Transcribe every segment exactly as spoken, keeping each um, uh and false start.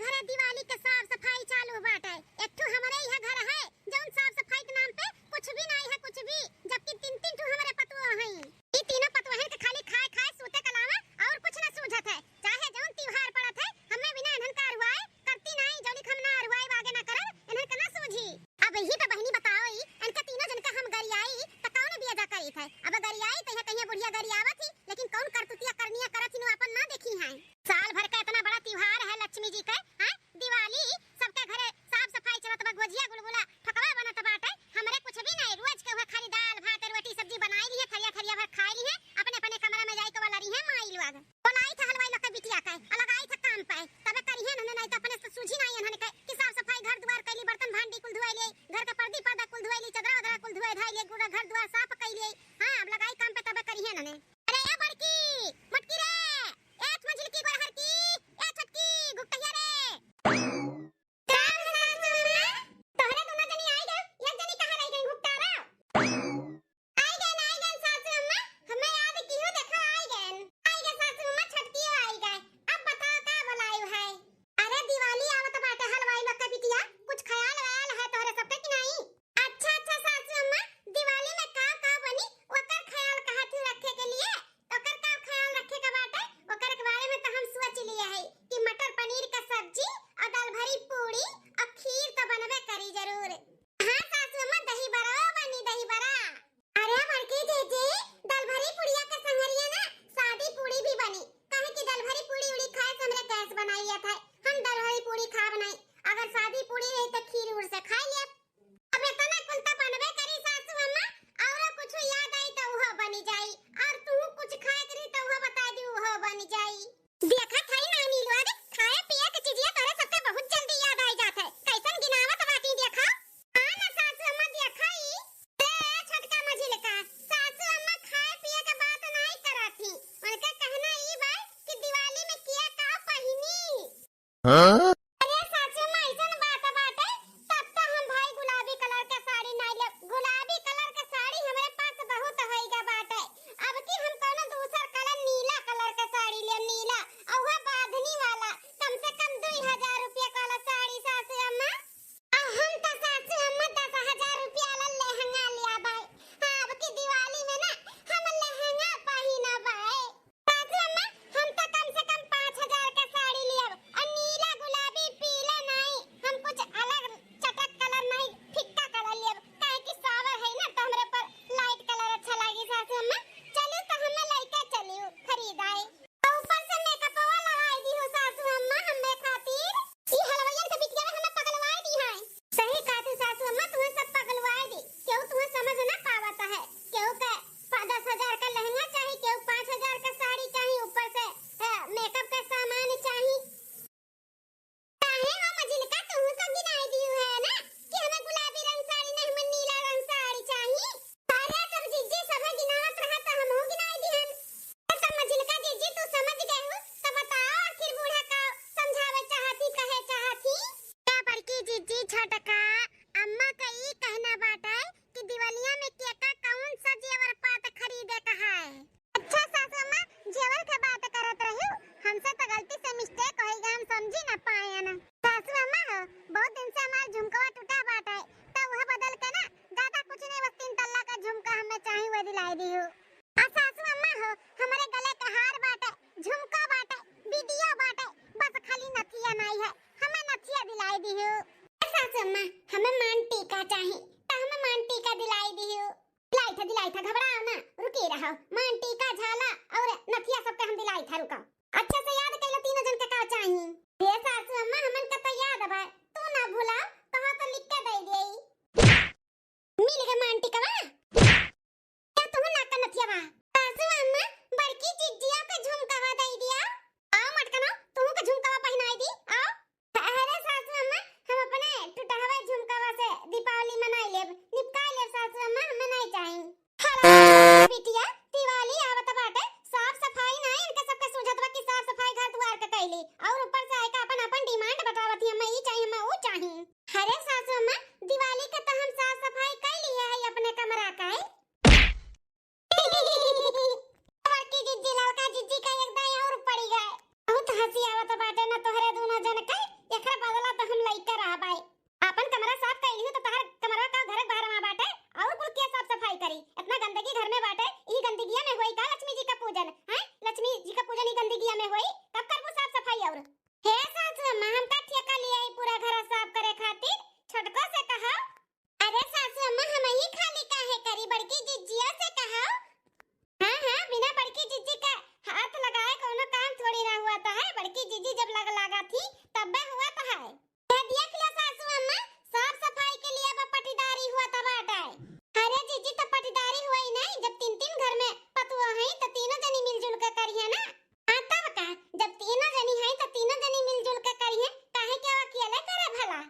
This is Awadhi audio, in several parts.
अरे दिवाली के साफ सफाई चालू बाटे। एक ठो हमरे इहाँ घर है, जौन साफ सफाई के नाम पे कुछ भी नाई है, कुछ भी, जबकि तीन तीन ठो हमरे पतोह हैं। ई तीनों पतोहन के खाली खाए खाए सूते के अलावा और कुछ ना सूझत है। चाहे जौन त्योहार पड़त है, हमें बिना इन्हन का अरुआए करती नाई, जौनी हम ना अरुआए आगे ना करब, इन्हन का ना सूझी। अब यही पे बहिनी बताओ, ई इनका तीनों जन का हम गरियाई त कौन बियाजा करी थे? अब गरियाई त यहाँ कहीं बुढ़िया गरियावत ही, लेकिन कौन करतुतिया करनिया करत ही, नु आपन ना देखी हैं। साल भर का इतना बड़ा त्योहार है लक्ष्मी जी के, हैं? दिवाली, सबके घरे साफ सफाई चलत बा, गोजिया गुलगुला ठकवा बनत बाटे, हमरे कुछ भी नहीं, रोज के हुआ खाली दाल भात रोटी सब्जी बनाई लिहे, थरिया थरिया भर खाई लिहे, अपने अपने कमरा में जाई के वाला रही है माई लोग। बोलाई था हलवाई लोग के बिटिया के, आ लगाई था काम पे, तबे करिहे न, नहीं तो अपने से सूझी नहीं इन्हन के कि साफ सफाई घर दुआर कैली, बर्तन भांडी कुल धुआई ले, घर के पर्दी पर्दा कुल धुआई ले, चदरा उदरा कुल धुआई धाई ले, पूरा घर दुआर साफ कैली। हाँ, अब लगाई काम पे तबे करिहे न। अरे ए बड़की, मोटकी रे, ए मझिलकी गोरहर की, ए छोटकी घुघटहिया रे। का हो सासू अम्मा? तोहरे दोनों जनी आई गए, एक जनी कहाँ रह गई घुघटारा? आई गए, आई गए सासू अम्मा, हमें याद की हो, देखो आई गए। आई गए सासू अम्मा, छोटकी आई गए। अब बताओ का बोलायु है? अरे दिवाली आवत बाटे हलवाई लोग के बिटिया, कुछ ख्याल वयाल है तोहरे सबके कि नहीं? अच्छा, अच्छा सासू अम्मा, दिवाली में का का बनी, ओकर ख्याल कहत हूँ रखे के लिए। ओकर का ख्याल रखे के बाटे, ओकर के बारे में तो हम सोच लिए है कि मटर पनीर का सब्जी और दाल भरी पूड़ी और खीर तो बनबे करी जरूर। हाँ सासू अम्मा, दही बड़ा बनी, दही बड़ा। अरे बड़की जीजी, दाल भरी पुड़िया के संगरिया ना सादी पूड़ी भी बनी, काहे कि दाल भरी पूड़ी उड़ी खाए से हमरे गैस बनाई लेत है, हम दाल भरी पूड़ी खाब नहीं, अगर सादी पूड़ी रही तो खीर उड़ से खाई लेब। अब इतना कुल त बनबे करी सासू अम्मा, औरो कुछ याद आई त उहो बनी जाई, और तू कुछ खाए के रही त उहो बता दी, उहो बनी जाई। देखत हई नानी लोग, खाए पिए के चीजिया तोरे सबके बहुत जल्दी याद आई जात है। कैसन गिनावत बाटी देखा। हाँ ना सासू अम्मा देखा ई। ए छोटका मझिलका, सासू अम्मा खाए पिए के बात नाई करत ही। उनका कहना ई बा कि दिवाली में किया का पहिनी। हाँ? अरे सासू अम्मा, ऐसन बात बाटे, तब तो हम भाई गुलाबी कलर के साड़ी नाई लेब। गुलाबी कलर के साड़ी हमरे पास बहुत होइगा बाटे। अब की हम कौनो दूसर कलर, नीला कलर के साड़ी लेब, नीला, और वह बांधनी वाला, कम से कम दुई हजार रुपया वाला साड़ी सासू अम्मा। आ हम तो सासू अम्मा दस हजार रुपया वाला लहंगा लिया बाय। हाँ, अब की दिवाली में ना हम लहंगा पहिना बाय। सासू अम्मा, हम तो कम से कम पाँच हजार का साड़ी लियब, और नीला, गुलाबी, पीला नहीं, हम कुछ अलग चटक कलर नहीं, फिक्का कलर लियब, काहे कि सावर है ना, तो हमरे ऊपर लाइट कलर अच्छा लागी। सासू अम्मा, चलू तो हमें लइके चलियो खरीदाए, और ऊपर से मेकअपवा लगाई दी हो सासू अम्मा हमें खातिर। ई हलवाइयन के बिटिया हमें पगलवाए दी है। सही कहत ही सासू अम्मा, तुहें सब पगलवाए दी, केहू तुहें समझ ना पावत है, केहू के पा-, दस हजार का लहंगा चाही, केहू पाँच हजार का साड़ी चाही, ऊपर से, अ, मेकअप का सामान चाही। काहे हो मझिलका, तुहू सब गिनाई दियो है ना कि हमें गुलाबी रंग साड़ी नहीं, हमें नीला रंग साड़ी चाही। अरे सब जीजी सब गिनावत रहा तो हमहू गिनाई दिहन। तो मझिलका जीजी तू समझ गए हो, तो बताओ आखिर बूढ़ा का समझावे चाहती, कहे चाहती? का बड़की जीजी छोटका अम्मा का ई कहना बाटे कि दिवालिया में केका कौन सा जेवर पात खरीदे का है? अच्छा सासू अम्मा, जेवर के बात करत रही, हमसे तो गलती से मिस्टेक हो गया, हम समझी ना पाएन। सासू अम्मा हो, बहुत दिन से हमार झुमकवा टूटा बाटे, तो वह बदल के ना ज्यादा कुछ नहीं, बस तीन तल्ला का झुमका हमें चाही, वह दिलाई दी हो। आ सासू अम्मा हो, हमारे गले के हार बाटे, झुमका बाटे, बिंदिया बाटे, बस खाली नथिया नहीं है, हमें नथिया दिलाई दी हो। ए सासू अम्मा, हमें मान टीका चाही, तो हमें मान टीका दिलाई दी हो। दिलाई था, दिलाई था, घबराओ ना, रुकी रहो। मान टीका, झाला और नथिया सबके हम दिलाई था, रुको। अच्छे से याद कैलो, तीनों जन के का चाही। हे सासू अम्मा, हमन के तो याद बा, तू ना भुलाओ, कहो तो लिख के दे देई। मिल गए मान टीका बा। क्या तुम ना का नथिया बा? सासू अम्मा, बड़की जिज्जिया के झुमकावा दे दिया। आओ मटकनो, तुहू के झुमकावा पहनाई दी, आओ। अरे सासू अम्मा, हम अपने टुटहवा झुमकावा से दीपावली मनाई लेब, निपटाई लेब सासू अम्मा, हमें नहीं चाही। हरा बिटिया, दिवाली आवत बाटे, साफ सफाई ना इनके सबके सूझत बा कि साफ सफाई घर दुआर के कैली, और ऊपर से आके अपन अपन डिमांड बतावत ही, हमें ई चाही, हमें ऊ चाही। अरे सासू अम्मा, दिवाली के तो हम साफ सफाई कैली है अपने कमरा का। बड़की जिज्जी, लड़का जिज्जी का एक दाईं और पड़ी गए। बहुत हंसी आवत बाटे ना तोहरे दोनों जन के। एकरा बदला तो हम लइका रहबाई। आपन कमरा साफ कइली हो तो तहर कमरा का घर के बाहर में बाटे, और कुल के साफ सफाई करी? इतना गंदगी घर में बाटे, ई गंदगिया में होई का लक्ष्मी जी का पूजन? हैं? लक्ष्मी जी का पूजन ई गंदगिया में होई? कब करबू साफ सफाई? और हे सासू अम्मा, हम का ठेका लिया ई पूरा घर साफ करे खातिर? छोटको से कहो। अरे सासू अम्मा, हम ही खाली काहे करी, बड़की जिज्जिया से कहो। हाँ, हाँ, बिना बड़की जिज्जी का हाथ लगाए कौनो काम थोड़ी ना हुआ था है। बड़की जिज्जी जब लग लगा थी, तब्बे हुआ था है। ये देख लो सासू अम्मा, साफ सफाई के लिए अब पटीदारी हुआ था बाटे। अरे जिज्जी, तो पटीदारी हुआ ही नहीं, जब तीन तीन घर में पतुआ है तो तीनों जनी मिलजुल के करिए ना। हाँ, तब का, जब तीनों जनी है तो तीनों जनी मिलजुल के करिए, काहे के अकेले करे भला?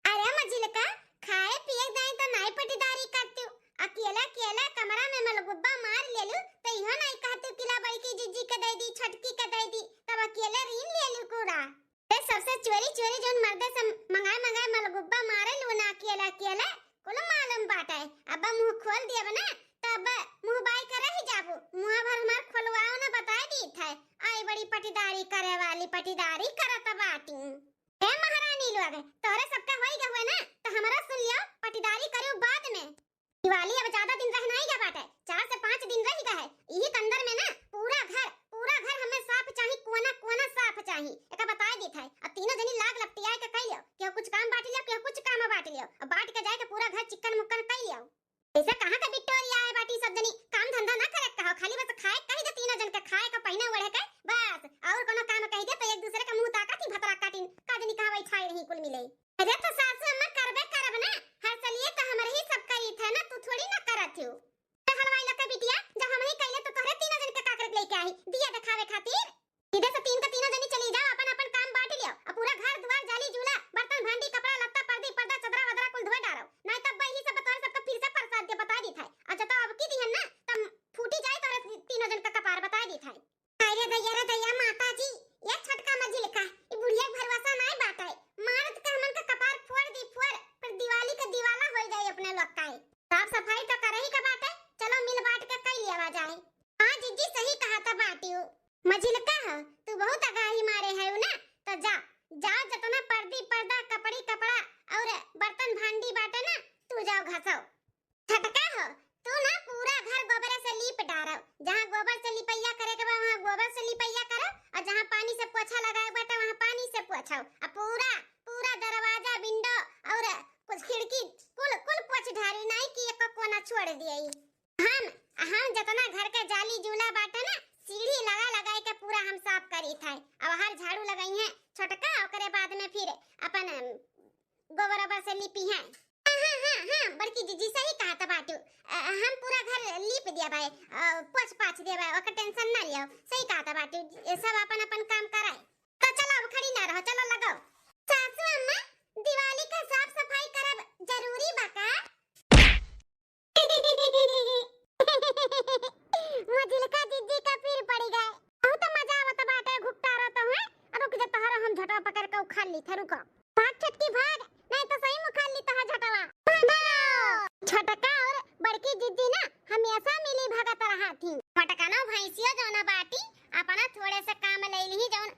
अरे मझिलका, खाए पिए जाए तो नाई पटीदारी करतू, अकेले अकेले कमरा में मलगुब्बा मार लेलू, तो इहो नाई कहतू कि ला बड़की जिज्जी के दे दी, छोटकी के दे दी, तब अकेले रीन लेलू कूड़ा। ते सबसे चोरी चोरी जौन मर्दे से मंगाए मंगाए मलगुब्बा मारे लू ना अकेले अकेले, कुल मालूम बाटे। अब मुंह खोल दियब ना, तब मुंह बाई कर रही जाबू। मुंह भर हमार खोलवाओ ना, बताए दी थे। आई बड़ी पटीदारी करे वाली, पटीदारी करत बाटी। ए महारानी लोग, तोहरे सबका होई गए हुए ना, तो हमरा सुन लियो, पटीदारी करियो बाद में। दिवाली अब ज्यादा दिन रह नहीं गया बाटे, चार से पाँच दिन रह गया है। यही के अंदर में ना पूरा घर, पूरा घर हमें साफ चाही, कोना कोना साफ चाही। एका बताए देत है, अब तीनों जनी लाग लपटियाए के कह लियो, केहू कुछ काम बांट लियो, केहू कुछ काम बांट लियो। अब बांट के जाए के पूरा घर चिक्कन मुक्कन कह लियो। ऐसे कहाँ का बिटोरिया है बाटी, सब जनी काम धंधा ना करे कहो, खाली बस खाए कही दे, तीनों जन के खाए का, पहिने ओढ़े के, बस। और कोनो काम कही दे तो एक दूसरे का मुंह ताका थी, भतरा काटिन, का जनी कहाँ बैठाए रही कुल मिले। अरे तो सासू अम्मा करबे करब ना, हर सलिए तो हमरे ही सब करी थे ना, तू थोड़ी ना करत हो। तो हलवाई लके बिटिया, जब हम ही कहले तो तोहरे तीनों जन के काकर लेके आई, दिया दिखावे खातिर। सीधे से तीन का तीनों जनी चली जाओ, अपन अपन काम बांट लियो। अब पूरा घर दुआर, जाली जूला, बर्तन भांडी, कपड़ा लत्ता, पर्दी पर्दा, चदरा वदरा कुल धोए डारो, नहीं तब यही सब तोहरे सबका फिर से प्रसाद के बता दी थे। अच्छा तो अब की दिहन ना, तब फूटी जाए तोहरे तीनों जन का कपार, बता दी थे। अरे दैया रे दैया माता जी, ये छोटका मझिलका, ई बुढ़िया के भरोसा नाय बाटे। मारत के हमन का कपार फोड़ दी फोड़, पर दिवाली का दिवाला हो जाए अपने लोग का। साफ सफाई तो करही का बाटे, चलो मिल बांट के कई लिया जाए। हाँ जिज्जी सही कहा था बाटियो। मझिलका हो, तू बहुत अगाही मारे है ना, तो जा, जा जतना पर्दी पर्दा, कपड़ी कपड़ा और बर्तन भांडी बाटे ना, तू जाओ घसो। छोटका हो, तू ना पूरा घर गोबरे से लीप डारो। जहाँ गोबर से लिपैया करे के बा, वहाँ गोबर से लिपैया करो, और जहाँ पानी से पोछा लगाए के बाटे, वहाँ पानी से पोछो। आ पूरा, पूरा दरवाजा, विंडो और कुछ खिड़की, कुल, कुल पोछ ढारी, नाई कि एको कोना छोड़ दिए। हम, हम जतना घर के जाली जूला बाटे ना, सीढ़ी लगा लगाए के पूरा हम साफ करी थे। अब हर झाड़ू लगाई है छोटका, ओकरे बाद में फिर अपन गोबर ओबर से लीपी है। हाँ, हाँ, हाँ, हाँ, बड़की जीजी सही कहा था बाटू। अ, हम पूरा घर लीप दिया बाय, अ, पोछ पाछ दिया बाय, ओकर टेंशन ना लियो। सही कहा था बाटू, ये सब अपन अपन काम कराए। तो चलो अब खड़ी ना रहो, चलो लगाओ। सासू अम्मा, दिवाली का साफ सफाई करब जरूरी बा का? मझिलका जीजी का पीर पड़ी गए। बहुत मजा आवत बाटे घुकटा रहता है। रुक जा, तोहरा हम झटवा पकड़ के उखाड़ ली थे, रुको। भाग छोटकी भाग, नहीं तो सही में उखाड़ ली तोहर झटवा। भागो। छोटका और बड़की जीजी ना हमेशा मिली भगत रहा थी। छोटका ना भैंसियो जौना बाटी, अपना थोड़े से काम ले ली, जौन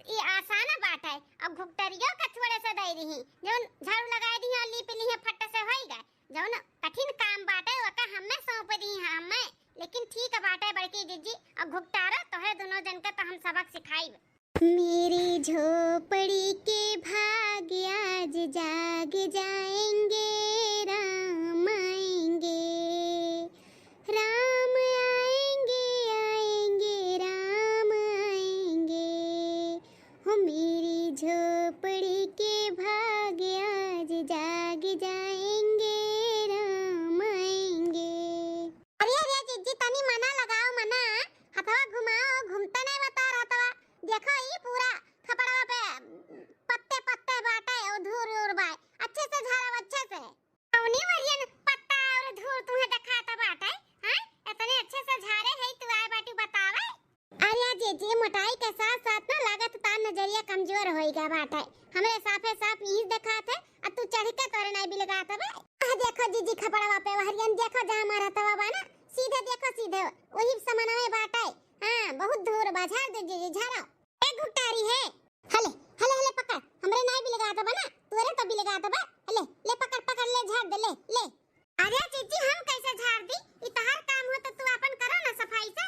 ई आसान बात है। अब घुकटरियो का थोड़े से दे दी, जौन झाड़ू लगाए दी और लीप ली है, फट से होई गए। जौन कठिन काम बाटे, ओका हमें सौंप दी हमें, लेकिन ठीक बाटे बड़की जीजी, अब घुकटारो तोहरे दोनों जन के तो हम सबक सिखाइब। मेरी झोपड़ी के भाग आज जाग जाएंगे, राम आएंगे, राम आएंगे, आएंगे, राम आएंगे। हो मेरी झोपड़ी के भाग आज जाग जाएंगे, राम आएंगे। अरे, अरे, जीजी, तनी मना लगाओ, मना। हथवा घुमाओ, घूमता नहीं बता रहा हथवा। देखो, ई पूरा खपड़वा पे पत्ते, पत्ते बाटे, और धूर, उर बाय। अच्छे से झाड़ो, अच्छे से। कौनी वरियन पत्ता और धूल तुहे देखात बाटे, हैं? इतने अच्छे से झारे है, तू आए बाटू बतावे। अरे जीजी, मोटाई के साथ साथ ना लागत तार नजरिया कमजोर होई गया बाटे। हमरे साफे साफ ईज देखात है, आ तू चढ़ के तोरे नाई बिलगात बे। आ देखो जीजी, खपड़वा पे वहरियन देखो, जहाँ मारा तवा बा ना, सीधे देखो, सीधे वही समनवे बाटे। हाँ, बहुत धूर बा, झाड़ दे जीजी, झाड़ो। ए घुटारी है, हले, हले, हले पकड़, हमरे नाई दबा, ले, ले पकड़, पकड़, ले झाड़ दे, ले, ले। अरे जीजी, हम कैसे झाड़ दी? ई तहार काम हो तो तू आपन करो ना सफाई से।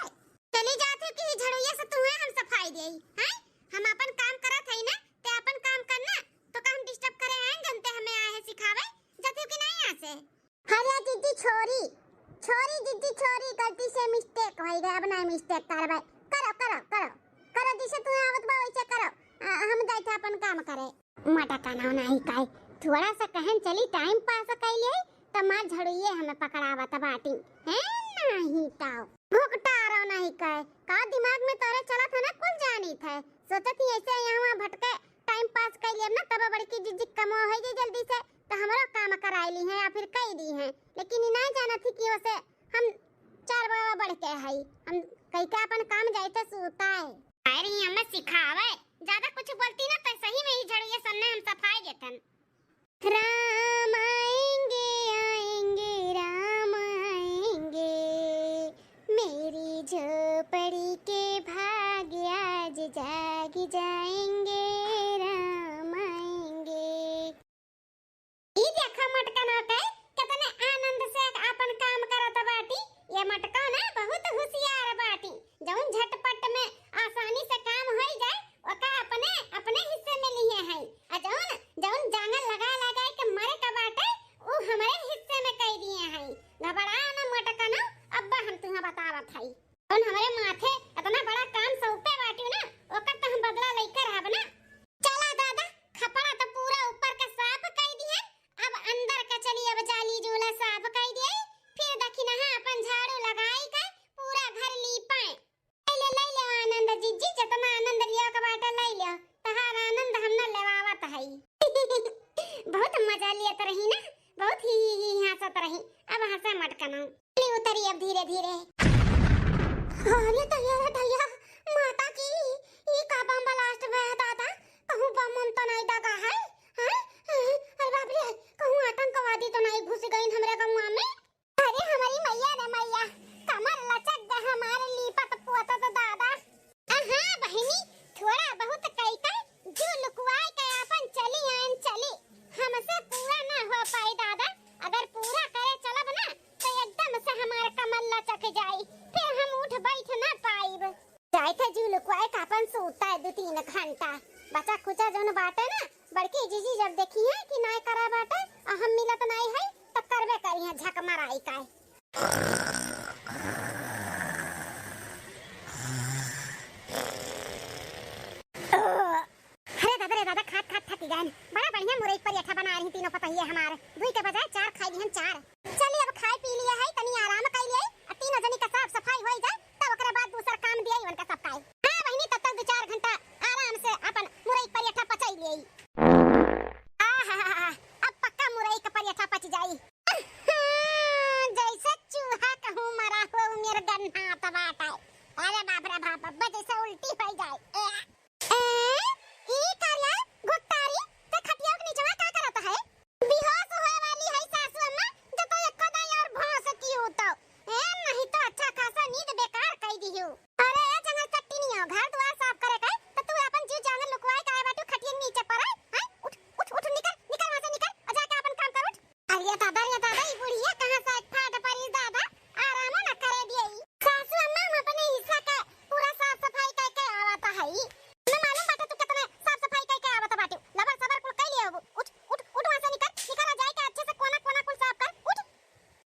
चली जात हो कि ई झड़ुइया से तुहे हम सफाई देई, हैं? हम आपन काम करत हई ना, ते आपन काम करना, तो का हम disturb करे आए, जनते हमें आए है सिखावे, जात हो कि नहीं यहाँ से? अरे जीजी छोरी, छोरी जीजी छोरी, गलती से mistake होई गए, अब नहीं mistake करबे। करो, करो, करो, करो, जैसे तुम्हें आवत बा वैसे करो। आ, हम जाइत है अपन काम करे। मटकनो नहीं कहे, थोड़ा सा कहन चली time pass कइले, त मार झड़ुइये हमें पकड़ावत बाटी। हैं नहीं ताओ, घुघटारो नहीं कहे, का दिमाग में तोरे चलत है ना कुल जानित है। सोचत ही ऐसे यहाँ भटके time pass कइले ना, तब बड़की जीजी कमो होइ जाई जल्दी से, त हमरो काम कराई ली है या फिर कई दी है। लेकिन ई नहीं जानत ही कि ओसे हम चार बड़ा बढ़ के हई, हम कई के अपन काम जाइत है सूता है। अरे हमें सिखावे, ज्यादा कुछ बोलती ना तो सही में ही झड़ुइये सामने हम सफाई देतन। राम आएंगे, आएंगे, राम आएंगे, मेरी झोपड़ी के भाग आज जाग जाएंगे, राम आएंगे। ई देखा मटकनो के, कितने आनंद से आपन काम करत बाटी। ये मटकनो बहुत होशियार बाटी, जौन झटपट में आसानी से काम होई जाए, ओका अपने, अपने हिस्से में लिए हैं। आ जौन, जौन जांगर लगा लगा के मरे का बाटे, उ हमरे हिस्से में कई दिए हैं। घबरा ना मटकनो, अब्बा हम तुहें बतावत हई। जौन हमरे माथे इतना बड़ा काम सौंपे बाटिउ ना, ओकर तो हम बदला लइके रहब ना। चला दादा, खपड़ा तो पूरा ऊपर का साफ कई दिए, अब अंदर का चली, अब जाली जूला साफ कई दिए, फिर दखिनहा अपन झाड़ू लगाई के पूरा घर लीपाए। ले ले, ले ले आनंद जीजी, जितना आनंद लियो के बाटे ले लियो, तहार आनंद हम न लेवावत हई। बहुत मजा लियत रही ना, बहुत ही, ही, ही हंसत रही। अब हंसे मटकनो। चली उतरी अब धीरे धीरे। अरे दैया रे दैया, माता की, ई का बम blast भया दादा? कहूँ बम उम तो नहीं दगा है? हैं? हैं? अरे बाप रे, कहूँ आतंकवादी तो नहीं घुस गइन हमरे गौवा में? अरे हमारी मैया रे मैया, कमर लचक गए हमारे लीपत पोतत दादा। हाँ बहिनी, थोड़ा बहुत कई के जू लुकवाए के आपन चली आइन चली, हमसे पूरा ना हो पाई दादा। अगर पूरा करे चलब ना तो एकदम से हमार कमर लचक जाई, फिर हम उठ बैठ ना पाइब। जाइत है जू लुकवाए के आपन सूता है दू तीन घंटा। बचा खुचा जौन बाटे ना, बड़की जीजी जब देखी है कि नाय करा बाटे, आ हम मिलत नाय है, तो करबे करी है झक मराई का। अरे दादा रे दादा, खात खात थकी गए। बड़ा बढ़िया मुरई परेठा बना रही तीनों पतहिए हमार। दुई के बजाय चार खाई लिहन, चार। चली अब खाए पी लिए है, तनी आराम कर लिए, आ तीनों जनी का साफ सफाई हो जाए, तब ओकरे बाद दूसर काम दिए उनका सबका। हाँ बहिनी, तब तक दो चार घंटा आराम से अपन मुरई परेठा पचाई लिए। आहा, अब पक्का मुरई का परेठा पच जाई। जैसे चूहा कहूँ मरा हुआ, उ मेर गन्हात बाटे। अरे बाप रे बाप, अब जैसे उल्टी हो जाए। ए, ए, ई का रे, घुट्टारी, ते खटिया के नीचवा का करत है? बेहोश होए वाली है सासू अम्मा, जो तो एको दाई और भौंस की हो तो। ए, नहीं तो अच्छा खासा नींद बेकार कई दिहू। अरे ए जंगल चट्टी नियो, घर द्वार साफ करे के, तो तू अपन जीव जान लुकवाए काहे बाटू खटिया के नीचे पर, हैं? उठ, उठ, उठ, निकल, निकल वहाँ से निकल, और जाके अपन काम कर, उठ। अरे दादा, रे दादा, ई बुढ़िया कहाँ से फाट पड़ी दादा, आरामो न करे दिए ई। सासू अम्मा, हम अपने हिस्सा के पूरा साफ सफाई करके आवत हई। न मालूम बाटे तू कितने साफ सफाई करके आवत बाटे। लबर सबर कुल कर लिए अब। उठ, उठ, उठ वहाँ से निकल, निकल और जाए के अच्छे से कोना कोना कुल साफ कर। उठ।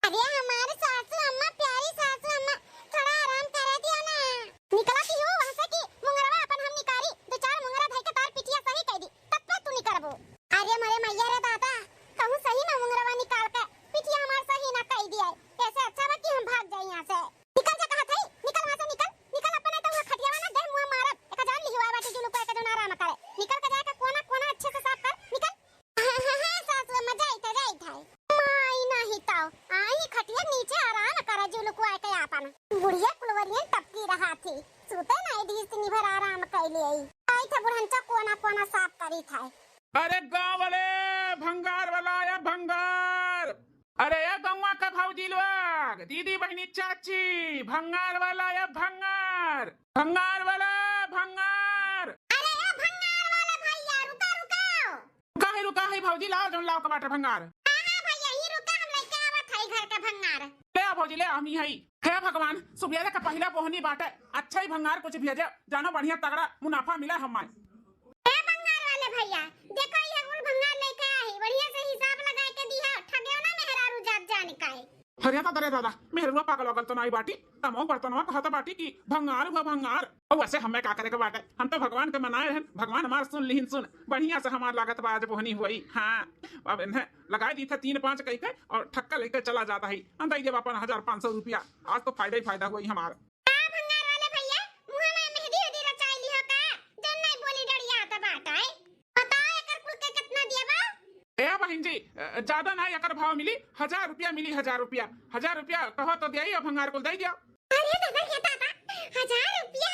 अरे हमारे सासू अम्मा, प्यारी सासू अम्मा, थोड़ा आराम करे दियो ना। निकला की हो वहाँ से कि मुंगरवा अपन हम निकारी, दो चार मुंगरा धई के तार पिठिया सही कर दी, तब पे तू निकरबो। अरे मरे मैया रे दादा, कहूँ सही में मुंगरवा निकाल के पिठिया हमार सही ना कई दिया, ऐसे अच्छा बा कि हम भाग जाई यहाँ से। निकल जा कहत हई, निकल वहाँ से निकल, निकल अपने तो वहाँ खटियावा ना दे मुँह मारब, एक जान लिहुआ बाटे जुलुक के जौन आराम करे, निकल के जाके कोना कोना अच्छे से साफ कर, निकल। हाँ, हाँ, हाँ, सासू अम्मा, जाइत है, जाइत है। माई नाही ताऊ, आई खटिया नीचे आराम करे जुलुक आए के आपन। बुढ़िया कुलवरियन टपकी रहा थी, सूते नहीं ढीस निभर आराम कैले आई। आई था बुढ़नचा कोना कोना साफ करी था। अरे गाँव वाले, भंगार वाला या भंगार। अरे ए गौवा के भौजी लोग, दीदी बहिनी चाची, भंगार वाला या भंगार, भंगार वाला, भंगार। अरे ए भंगार वाला भैया, रुका, रुका। काहे रुका है भौजी लाओ, जौन लाओ के बाटे भंगार। हाँ, हाँ भैया, ई रुका, हम लइके आवत हई घर के भंगार। ले आ भौजी, ले आ, हम ही हई। हे भगवान, सुबेरे के पहिला बोहनी बाटे, अच्छा ही भंगार कुछ भेजे, जानो बढ़िया तगड़ा मुनाफा मिले हमार। ए भंगार वाले भैया, देखो ये कुल भंगार लइके आई, बढ़िया से हिसाब लगाए के दिहा, ठगेउ ना मेहरारू जात जान का है। अरे दादा रे दादा, मेहरुआ पागल वागल तो नाई बाटी, तमो बर्तनवा कहत बाटी कि भंगार हुआ भंगार। और वैसे हमें का करे के बाटे, हम तो भगवान के मनाए रहन, भगवान हमार सुन लिहिन सुन, बढ़िया से हमार लागत बा आज बोहनी हुई। हाँ, अब इन्हें लगाए दी थे तीन पाँच कई के और ठक्का लेके चला जाता ही, हम दे देब अपन हजार पाँच सौ रुपया, आज तो फायदा ही फायदा हुई हमार। का भंगार वाले भैया, मुँह में मेहंदी उदी रचाई लिहो का, जौन नाई बोली डरियात बाटे? बताओ एकर कुल के कितना दिया बा? ए बहिन जी, अ, ज्यादा ना एकर भाव मिली, हजार रुपया मिली, हजार रुपया। हजार रुपया कहो तो दिया, भंगार कुल दे दिया। अरे दादा, हे दादा, हजार रुपया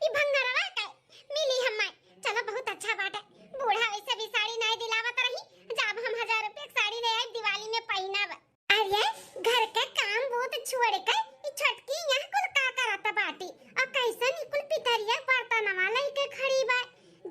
ई भंगारवा के मिली हम्मे। चलो बहुत अच्छा बाटे, बूढ़ा वैसे भी साड़ी नाई दिलावत रही, जब हम हजार रुपया के साड़ी ले आई दिवाली में पहिनब। अरे घर के काम बहुत छोड़ के ई छोटकी यहाँ कुल का करत बाटी? और कैसन ई कुल पितरिया बर्तनवा लइके खड़ी बा?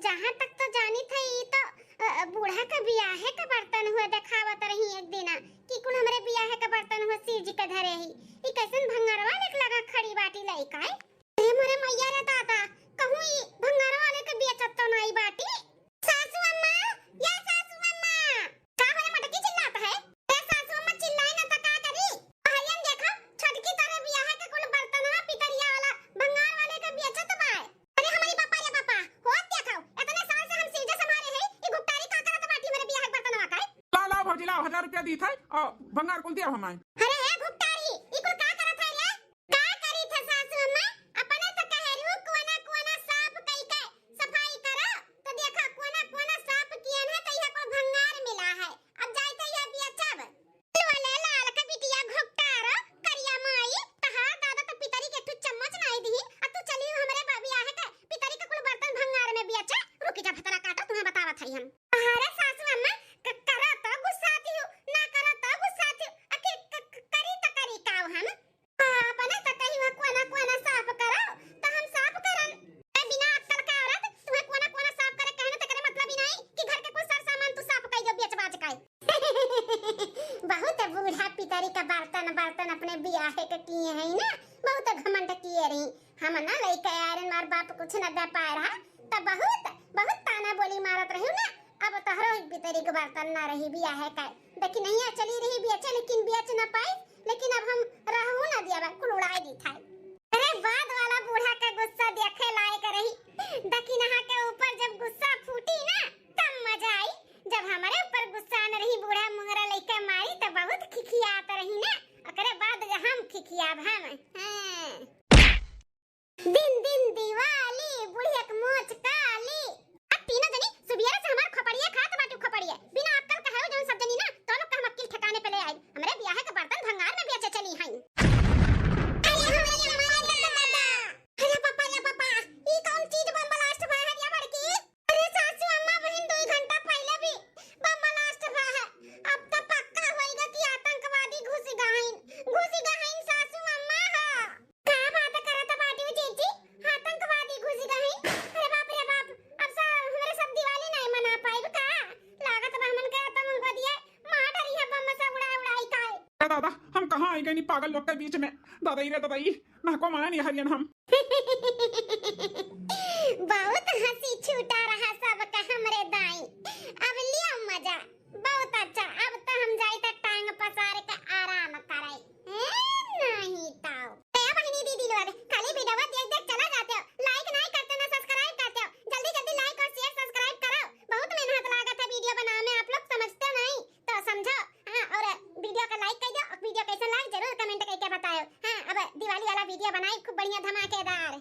जहाँ तक तो जानी थे ई तो अ, अ, बूढ़ा के बियाहे के बर्तन हुए देखावत रही एक दिना कि कुल हमरे बियाहे के बर्तन हुए शिव जी के धरे ही। ई कैसन भंगारवा लेके लगा खड़ी बाटी लइका है? अरे मोरे मैया रे दादा, कहूँ ई भंगारवा लेके बेचत तो नाई बाटी। सासू अम्मा, या सासू अम्मा। का होले मटकी चिल्लात है? ए सासू अम्मा चिल्लाई ना त का करी? हरियन देखो, छोटकी तोरे बियाहे के कुल बर्तनवा पितरिया वाला भंगार वाले के बेचत बाय। अरे हमारी पापा रे पापा, होत देखो, इतने साल से हम सीजे संभारे है, ई घुपटारी का करत बाटी हमरे बियाहे के बर्तनवा का? ला ला भौजी ला, हजार रुपया दी थे और भंगार कुल दिया हमारे। अरे हे घुपटारी, ई कुल का करत है रे? का करी थे सासू अम्मा? अपने तो कहे रहू कोना कोना साफ कई के सफाई करो, तो देखा कोना कोना साफ किए ना तो यह कुल भंगार मिला है। अब जाई तो यह बेचब। वाले लाल का बिटिया घोपटारो, करिया माई, तहार दादा तो पितरी के तू चम्मच नाई दी, आ तू चली हमरे बा-, बियाहे के पितरी के कुल बर्तन भंगार में बेचे। रुकी जा भतरा काटा, तुम्हें बतावत हई हम। अरे सासू अम्मा, क-, करा तो गुस्साती हूँ, ना करा तो गुस्साती हूँ। आ के क-, क-, करी तो करी काव हम? हाँ, अपने तो कही हुआ कोना कोना साफ करो, तो हम साफ करन। ए, बिना अक्कल का औरत, तुम्हें कोना कोना साफ करे कहने तकरे मतलब ही नहीं कि घर के कुल सर सामान तू साफ कर दो बेच बाच के। बहुत बूढ़ा पितरी का बर्तन, बर्तन अपने बियाहे के किए हैं ना, बहुत घमंड किए रही। हम ना लइके आयरन मार बाप कुछ न दे पाए रहा, तो बहुत, बहुत ताना बोली मारत रही ना। अब तोहरो एक पितरी के बर्तन ना रही बियाहे का। देखी नहीं चली रही बेचे, लेकिन बेच ना पाई, लेकिन अब हम रहू ना दिया बा, कुल उड़ाई दी था। अरे बाद वाला बूढ़ा का गुस्सा देखे लायक रही। दकिनहा के ऊपर जब गुस्सा फूटी ना, तब मजा आई। जब हमारे ऊपर गुस्सा न रही, बूढ़ा मुंगरा लइका मारी, तो बहुत खिखियात रही ना। ओकरे बाद हम खिखियाब हम। हाँ। दिन दिन दिवाली, बुढ़िया के मोच काली। अब तीनों जनी सुबियरे से हमार खोपड़िया खात बाटू खोपड़िया। बिना अक्कल कहाऊ जौन सब जनी ना, तो लोग का हम अक्किल ठिकाने पे ले आई। हमरे बियाहे के बर्तन भंगार में बेचे चली हईं। अरे हमरे माई रे दादा। अरे पापा रे पापा, ई कौन चीज बम blast बा है या बड़की? अरे सासू अम्मा बहिन, दो घंटा पहले भी बम blast बा है। अब तो पक्का होइगा कि आतंकवादी घुस गइन, घुस गइन सासू अम्मा हा। का बात करत बाटी जीजी? आतंकवादी घुस गइन? अरे बाप रे बाप, अब सा हमरे सब दिवाली नहीं मना पाइब का? लागत बा हमन के आतंकवादी है, मार डरी है बम से उड़ा उड़ाई का। ए दादा, हम कहाँ आई गई पागल लोग के बीच में? दादा ई रे दादा ई, ना को माना नहीं हरियन हम। बहुत हंसी छूटा रहा सबका हमरे दाई। अब लिया मजा, बहुत अच्छा। अब तो हम जाई त टांग पसार के आराम करे। ए, नहीं तो। ए बहिनी दीदी लोग, खाली video देख देख चला जाते हो, like नहीं करते ना subscribe करते हो। जल्दी जल्दी like और share subscribe करो, बहुत मेहनत लागत है video बनावे में, आप लोग समझते नहीं तो समझो। हाँ, और video का like कर दो, और video कैसा लगा जरूर comment करके बताओ। हाँ, अब दिवाली वाला video बनाई खूब बढ़िया धमाकेदार।